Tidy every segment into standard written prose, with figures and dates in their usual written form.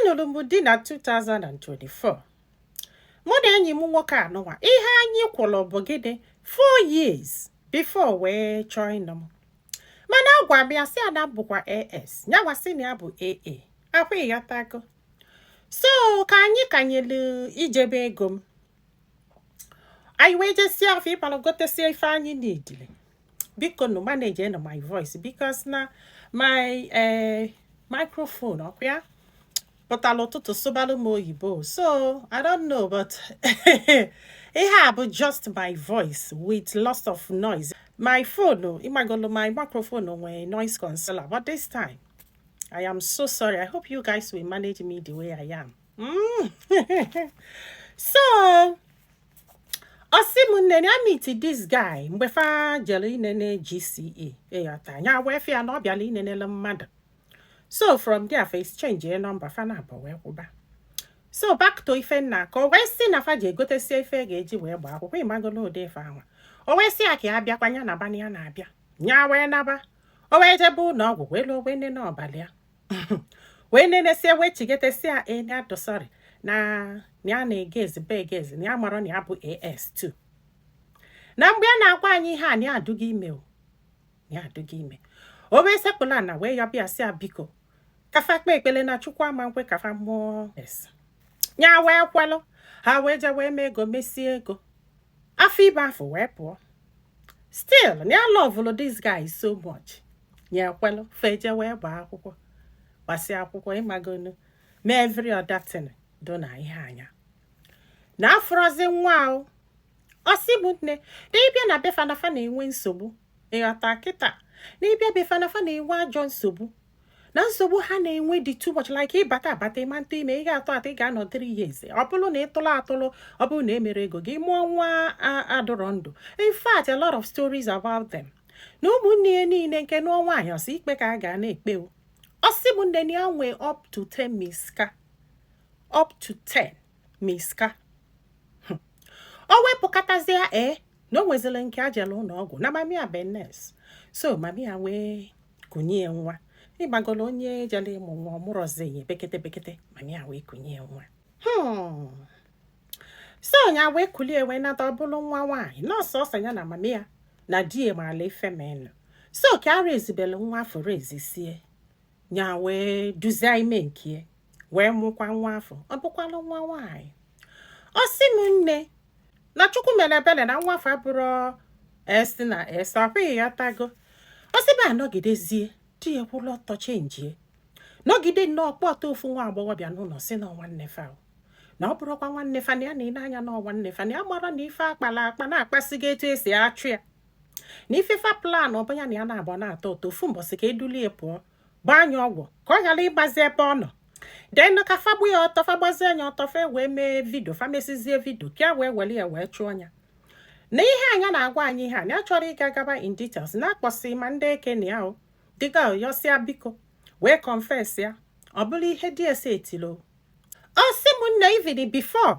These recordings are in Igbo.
Anụrụ m di na 2024. Mụ na enyi m nwoke anụnwa, ihe anyị kwụrụ bụ gịnị? 4 years before wee chọọ ịnụ m. Mana agwa m ya sị ya na m bụkwa AS, nyanwa sị na ya bụ AA. Akwa ịghọtago? So ka anyị kanyelu ijebe ego m, anyị wee jesie afọ ịbalụ, gotesie ife anyị nidili. Biko nụ, manage nụ my voice because na my microphone ọkwa ya pụtara ụtụtụ sụbalụ m oyibo, so I don't know, but ihe a bụ just my voice with lots of noise. My phone, ịmagolo, my microphone nwere noise canceller, but this time I am so sorry. I hope you guys will manage me the way I am. So ọ sị m nne ya meet this guy mgbe fa jere inene GCE. Ịghọta anya wee fịa na ọ bịara inenele mmadụ. So from there fa exchange number, fa na abụọ wee kwụba. So back to ife nna ka o wee sị na fa ji egotesie ife ga-eji wee gbaa akwụkwọ. Ịmagolo ụdị ife anwa. O wee sị ya ka ya bịakwa, ya naba na ya na-abịa. Nya wee naba, o wee jebe ụlọ ọgwụ, wee lụọ, wee nene ọbalị ya, wee nenesie, wee chigetesia e na sorry, na ya na-egezi be egezi na ya mara na ya bụ AS2. Na mgbe a na-agwa anyị ihe a, na ya adụghị ime o, na ya adụghị ime. O wee sekpụla na wee yọbịa, sị ya biko, kafa kpee ekpele na Chukwu ama nkwe kafa mmụọ es. Ya wee kwelụ. Ha wee je wee mee ego, mesie ego, afọ ibe afọ wee pụọ. Still na ya lovelụ this guy so much. Ya ekwelụ, feje wee gbaa akwụkwọ, gbasịa akwụkwọ, ịmagonu, mee every other thing do na ihe anya na afọrọzi nwa ahụ. Ọ sị bụ nne na ịbịa na be fanafa na-enwe nsogbu. Ịghọta kịta na ịbịa be fanafa na-enwe ajọ nsogbu, na nsogbu ha na-enwe dị too much, like ịbata abata, ịma ntụ ime, ị ga-atụ atụ, ị ga-anọ 3 years. Ọ bụrụ na ị tụrụ atụrụ, ọ bụrụ na emere ego gị mụọ nwa adụrọ ndụ. In fact, a lot of stories about them. Na ụmụnne ya niile nke nụọ nwaanyị, ọsọ ikpe ka a ga na-ekpe o. Ọ sị bụ nne na ya nwee up to 10 misca, up to 10 misca. O wepụkọtazie ee na o nweziri nke a jere ụlọ ọgwụ na mami ya be nurse, so mami ya wee kunye ya nwa. Ịgbagolo onye jere ịmụ nwa, ọ mụrọzi ya bekete bekete, mami ya wee kunye ya nwa. So ya wee kulie wee nata, ọ bụrụ nwa nwaanyị. Nọọsụ ọsọ ya na mami ya na di ya maala ife menụ. So ka ara ezibelu nwa afọ rezisie, ya wee duzie ime nke wee mụkwa nwa afọ, ọ bụkwalụ nwa nwaanyị. Ọ sị m nne na Chukwu mere ebere na nwa afọ abụrụ esi na esi ọkwa. Ịghọtago? Ọ sị ba anọgidezie, di ya kwụrụ ọtọ, chenjie, nọgide nnọọ, kpọta ofu nwa agbọghọbịa n'ụlọ, si na nwanne fa o. Na ọ bụrụkwa nwanne fa, na ya na-ene anya na nwanne fa, na ya mara na ife akpala akpa na-akpasịgo etu esi achụ ya, na ife fa plan ọ bụ ya na ya na-abụ na-atọ ụtọ. Ofu mbọsị ka edulie pụọ, gbaa anya ọgwụ ka ọ ghara ịgbazi ebe ọ nọ, den ka fagbu ya ọtọ, fa gbazie anya ọtọ, fa wee mee video, fa mesizie video ka ya wee were ya wee chụọ ya. Na ihe anya na-agwa anyị ihe a, na ya chọrọ ịga gaba in details, na-akpọsị ma ndị eke na ya o dịga yọsịa biko wee confess ya. Ọ bụrụ ihe DSA etilo. Ọ sị m nne, even before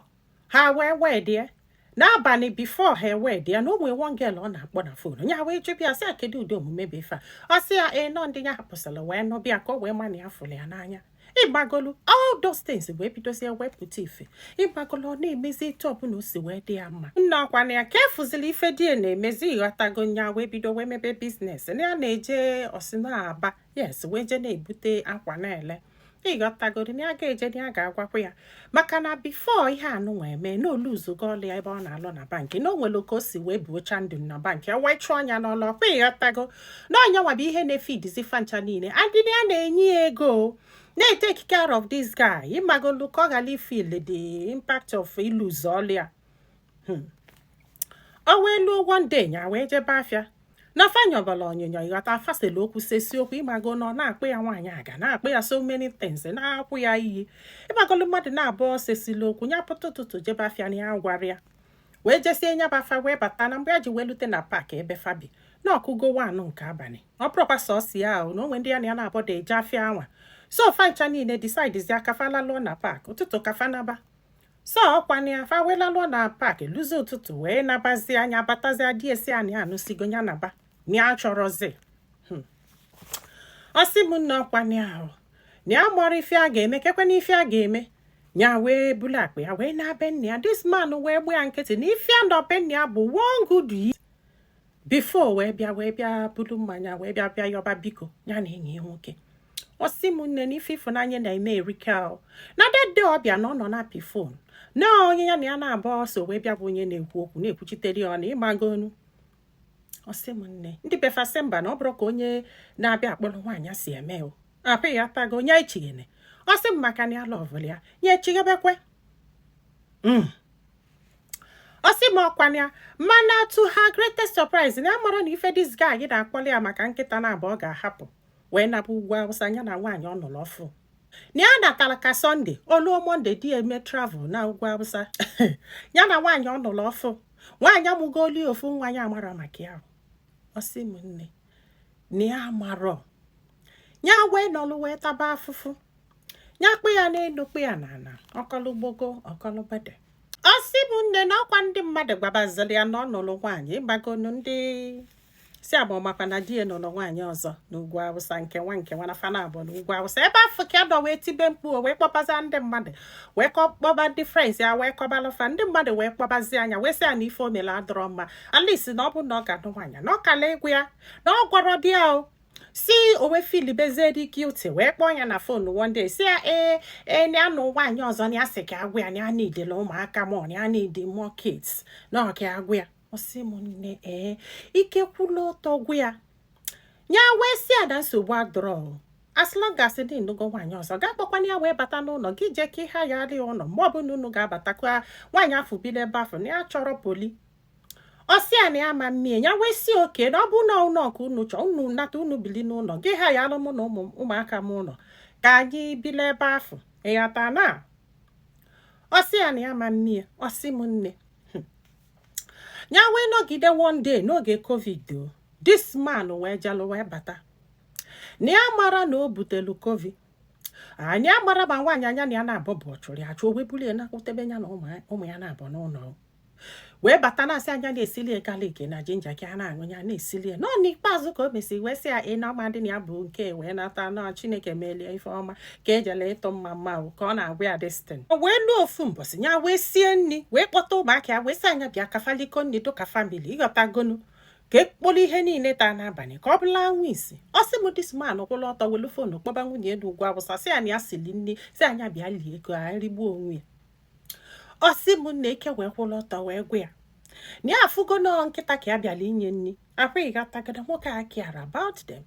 ha wee wedie n'abalị, before ha ewed ya, na o nwee one girl ọ na-akpọ na phone. Ya wee jụbịa sị ya kedu ụdị omume bụ ife a. Ọ sị ya ee, nọ ndị ya hapụsịrị wee nụbịa ka o wee ma na ya fụrụ ya n'anya. Ịgbagolu, all those things wee bidozie wepụta ife. Ịgbagolu, ọ na-emezi etu ọbụla o si wee dị ya mma. Nna ọkwa na ya ka efuzili ife die na-emezi. Ịghọtago? Nya wee bido wee mebe business na ya na-eje osina Aba, yes, wee je na-ebute akwa na-ele. Ịghọtagoro na ya ga-eje na ya ga-agwakwa ya maka na before ihe anụnwa eme na oluzugo ọlụ ya ebe ọ na-alụ na bankị, na o nwere ka o si wee buocha ndụ na bankị ya wee chụọ anya n'ọlụ ọkwa. Ịghọtago na ọnyanwa bụ ihe na-efidizi fancha niile adịrị ya, na-enye ya ego, na-etake care of this guy. Ịmagolu, ka ọ ghara ifeel the impact of iluzu ọlụ ya. O wee luo one day, ya wee jebe afịa na fanyọbala onyonyo. Ịghọta, fasịla okwu, sesi okwu. Ịmago na ọ na-akpụ ya nwaanyị aga, na-akpụ ya so many things, na-akwụ ya iyi. Ịmagolu, mmadụ na-abụọ sesila okwu, ya pụta ụtụtụ jebe afịa na ya gwara ya, wee jesie nya bụ afa, wee bata. Na mgbe ya ji wee lute na park ebe fabi na ọkụgo 1 nke abalị, ọ bụrụkwa sọsọ ya ahụ na onwe ndị ya na ya na-abọ da eje afịa anwa. So fancha niile decide aka fa lalụọ na park ụtụtụ ka fa naba. So ọkwana ya, fa wee lalụọ na park, luzie ụtụtụ wee nabazie anya, batazie, di esi anyị anụsigo, ya naba na ya chọrọzi. Ọ sị m nne, ọkwana ahụ Na ya mara ife a ga-eme, kekwe na ife a ga-eme. Ya wee bulu akpa ya wee na be nna ya. This man wee gbu ya nkịtị na ife a nọ be nna ya bụ one good year before wee bịa bulu mmanya wee bịa yọba biko, ya na enyi ya nwoke. Ọ sị m, nne, na ife ịfụnanya na-eme erika o. Na dede ọbịa na ọ nọ na-apị phone na onye ya na ya na-abụ ọsọ wee bịa bụ onye na-ekwu okwu na-ekwuchitere ya ọnụ, ịmagonu. Ọ sị m, nne, ndị befasị mba na ọ bụrụ ka onye na-abịa akpọrọ nwaanyị si eme o apịghị ya tago onye echighene. Ọ sị m, maka na ya loveụrụ ya, ya echighebekwe. Ọ sị m, ọkwana ya. Mana to her greatest surprise, na ya mara na ife this guy na-akpọrọ ya maka nkịta na abụọ ga-ahapụ wee naba ugwu Awụsa, ya na nwaanyị ọ nụrụ ọfụ. Na ya natara ka Sunday oluo, Monday di eme travel na ugwu Awụsa, ya na nwaanyị ọ nụrụ ọfụ. Nwaanyị amụgoli ofu nwa, ya amara maka ya. Ọ sị m, nne, na ya amarọ. Ya wee nọlụ wee taba afụfụ, ya kpụ ya n'elu, kpụ ya n'ala, ọkọlụ gbogo, ọkọlụ bede. Ọ sị m, nne, na ọkwa ndị mmadụ gbabaziri ya na ọ nụrụ nwaanyị, ịgbagonu ndị si agba makwa na di ya nụrụ nwaanyị ọzọ n'ugwu Awụsa, nke nwa nke nwa na fana abụọ n'ugwu Awụsa ebe afọ ka nọ wee tibe mkpu. O wee kpọbaza ndị mmadụ, wee kpọba ndị friends ya, wee kọbalụfa ndị mmadụ, wee kpọbazi anya, wee sị ya na ife o mere adọrọ mma. At least na ọ bụ na ọ ga-anụ nwaanyị na ọ kala egwu ya na ọ gwọrọ di ya o si o wee feelibezeri guilty, wee kpọọ ya na phone one day, si ya ee na ya nụ nwaanyị ọzọ, na ya sị ka agwa ya na ya needela ụmụaka mọ, na ya need more kids, na ọ ka agwa ya. Ọ sị m, nne, ee, ike kwụlụ ọtọ gwa ya. Ya wee sị ya na nsogbu adọrọ, as long as dị nnụgo nwaanyị ọzọ ga-akpọkwana ya wee bata n'ụlọ gị, jee ka ihe ya adịghị ụlọ mgbe ọbụla unu ga-abatakwa nwaanyị afọ bili ebe afọ na ya chọrọ poli. Ọ sị ya na ya ma mmie. Ya wee si oke na ọ bụ na ụlọ nke unu chọọ, unu nata, unu bili n'ụlọ gị, ha ya alụ mụ na ụmụaka m ụlọ ka anyị bili ebe afọ, ịghọta na? Ọ sị ya na ya ma mmie. Ọ sị m, nne, ya wee nọgide. One day n'oge COVID o, this man wee jalụ wee bata, na ya mara na o butelu COVID. Anyị amara ma nwaanyị anya na ya na-abụ bụ ọchụrụ ya achụ, o wee buru ya nakwutebe ya na ụmụ ya na-abụ n'ụlọ, wee bata na-asị anya na-esili garlic na ginger ka a na-aṅụ. Ya na-esili ya nọ. N'ikpeazụ ka o mesiri wee sị ya ị na ọma dị na ya bụ nke wee nata na Chineke melie ife ọma ka ejele ịtụ mma mma o, ka ọ na-agwa ya destin. O wee lụọ ofu mbọsị, ya wee sie nri, wee kpọta ụmụaka ya, wee sị anya bịa kafaliko nri dụka family, ịghọtagonu, ka ekpolu ihe niile taa n'abalị ka ọ bụla anwụ isi. Ọ sị m, this man kwụrụ ọtọ welu phone kpọba nwunye elu ugwu Awụsa, sị ya na ya sili nri, sị anya bịa lie ka nrigbuo onwe ya. Ọ sị m na eke wee kwụrụ ọtọ wee gwa ya na ya afụgo nọọ nkịta ka ya bịara inye nri akwa, ịghọtagoro? Nwoke a care about them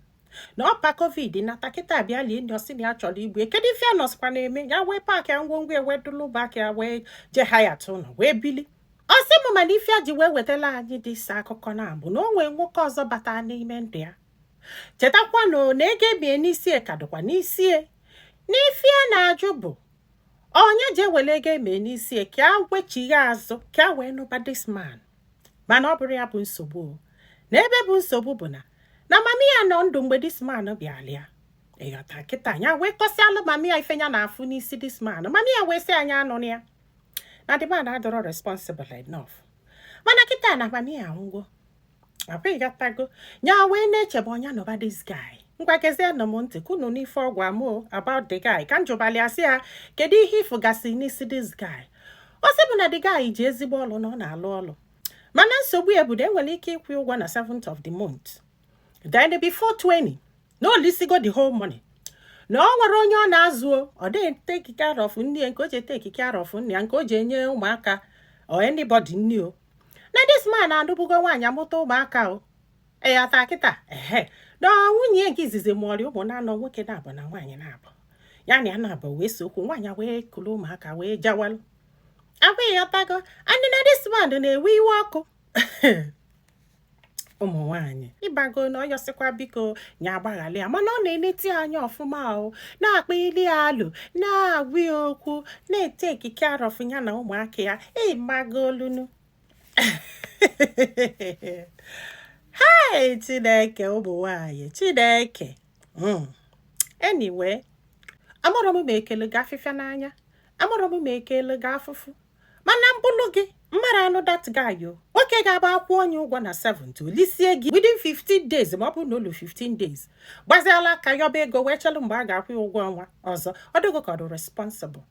na ọpa COVID nata kịta bịa lie nri. Ọ sị na ya chọrọ igbu ya. Kedu ife ya nọsịkwa na-eme? Ya wee pack ya ngwongwo ya, wee dụlụ ụbaka ya, wee jee ha ya tụ ụlọ wee bili. Ọ sị m, mana ife a ji wee wetala anyị dịsa akụkọ na abụ na o nwee nwoke ọzọ bata n'ime ndụ ya. Chetakwa na ego ebie n'isi ka dịkwa n'isi n'ife a na-ajụ bụ onye ji ewere ego eme n'isi ka a wechigha azụ ka a wee nụba this man. Mana ọ bụrụ ya bụ nsogbu o. Na ebe bụ nsogbu bụ na mami ya nọ ndụ mgbe this man bịara ya, ịghọta? Kịta ya wee kọsịalụ mami ya ife ya na-afụ n'isi this man. Mami ya wee sị anya anụ ya na the man adọrọ responsible enough. Mana kịta na mami ya anwụgo, akwa ịghọtago? Ya wee na-echebe ọnya nọba this guy. Ngwa, gezienụ m ntị ka unu n'ife ọgwụ amụ about the guy. Ka m jụbalị asị ya, kedu ihe ịfụgasị n'isi this guy? Ọ sị bụ na the guy ji ezigbo ọlụ, na ọ na-alụ ọlụ, mana nsogbu ya bụ na enwere ike ịkwụ ụgwọ na 7th of the month, then before 20 na olisigo the whole money, na ọ nwere onye ọ na-azụ o, ọ dịghị take care of nne ya nke o ji take care of nne ya nke o ji enye ụmụaka or anybody nne o. Na this man anụbugo nwaanyị, amụta ụmụaka o, ịghọta kịta? Ehe, na nwunye nke izizi mụọrị ụmụ na-anọ, nwoke na-abụ na nwaanyị na-abụ. Ya na ya na-abụ wee so okwu nwaanyị wee kuru ụmụaka wee jawalụ agwa, ịghọtago? And na this man na-ewe iwe ọkụ ụmụ nwaanyị ịbago na ọyọsịkwa biko nya agbaghalị ya, mana ọ na-eneti anya ọfụma o, na-akpa ili ya alụ, na-agwa ya okwu, na-etake care of ya na ụmụaka ya, ịmagolunu. Hai, Chineke, ụmụ nwaanyị, Chineke. Anyway, amarọ m ma ekele gị afịfịa n'anya, amarọ m ma ekele gị afụfụ. Mana mbụlụ gị mmadụ anụ that guy o. Nwoke ga-agba akwụ onye ụgwọ na 7 olisie gị within 15 days, ma ọ bụrụ na olu 15 days gbaziala aka yọba ego wee chelụ mgbe a ga-akwụ ya ụgwọ ọnwa ọzọ. Ọ dịgo ka ọ dị responsible.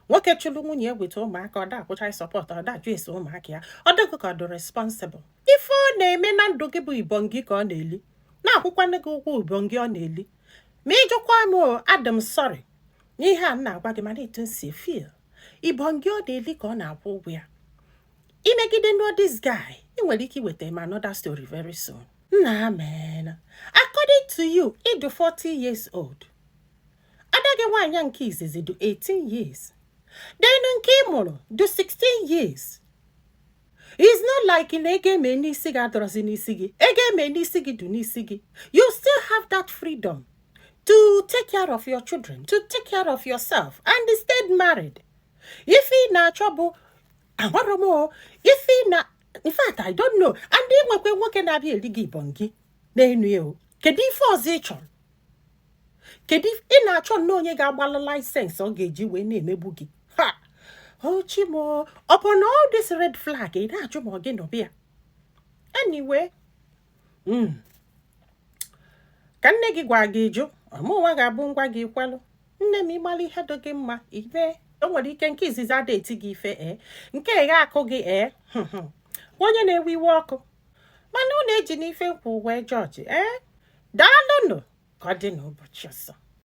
Nwoke chụlụ nwunye ya weta ụmụaka, ọ da akwụcha support, ọ da ajụ ese ụmụaka ya, ọ dịgo ka ọ dị responsible. Ife ọ na-eme na ndụ gị bụ ibongi ka ọ na-eli, na-akwụkwana gị ụgwọ ibongi ọ na-eli. Ma ịjụkwa m o, adị m sorry n'ihe a m na-agwa gị, mana etu m si feel, ibongi ọ na-eli ka ọ na-akwụ ụgwọ ya. Imegide no this guy, ị nwere ike iweta m another story very soon. Nna man, according to you, ị dị 40 years old. Ada gị nwaanyị nke izizi dị 18 years, then nke ị mụrụ dị 16 years. It's not like na ego eme n'isi gị adọrọzi n'isi gị. Ego eme n'isi gị dị n'isi gị. You still have that freedom to take care of your children, to take care of yourself and stay married. Ife ị na-achọ bụ amarọ m o. Ife ị na, in fact, I don't know. And ị nwekwa nwoke na-abịa eri gị ibongi n'enu ya o. Kedu ife ọzọ ị chọrọ? Kedu ị na-achọ nnọọ onye ga-agbalụ license ọ ga-eji wee na-emegbu gị? Ha ochimo, upon all this red flag, ị na-ajụ ma ọ gị nọbịa. Anyway, ka nne gị gwa gị jụ, ọmụnwa ga-abụ ngwa gị kwelụ. Nne m, ịmara ihe dị gị mma ibe. O nwere ike nke izizi ada eti gị ife, ee, nke gha akụ gị, ee, onye na-ewe iwe ọkụ. Mana unu eji n'ife nkwụ wee jọji. Ee, daalụnụ. Ka ọ dị n'ụbọchị ọzọ.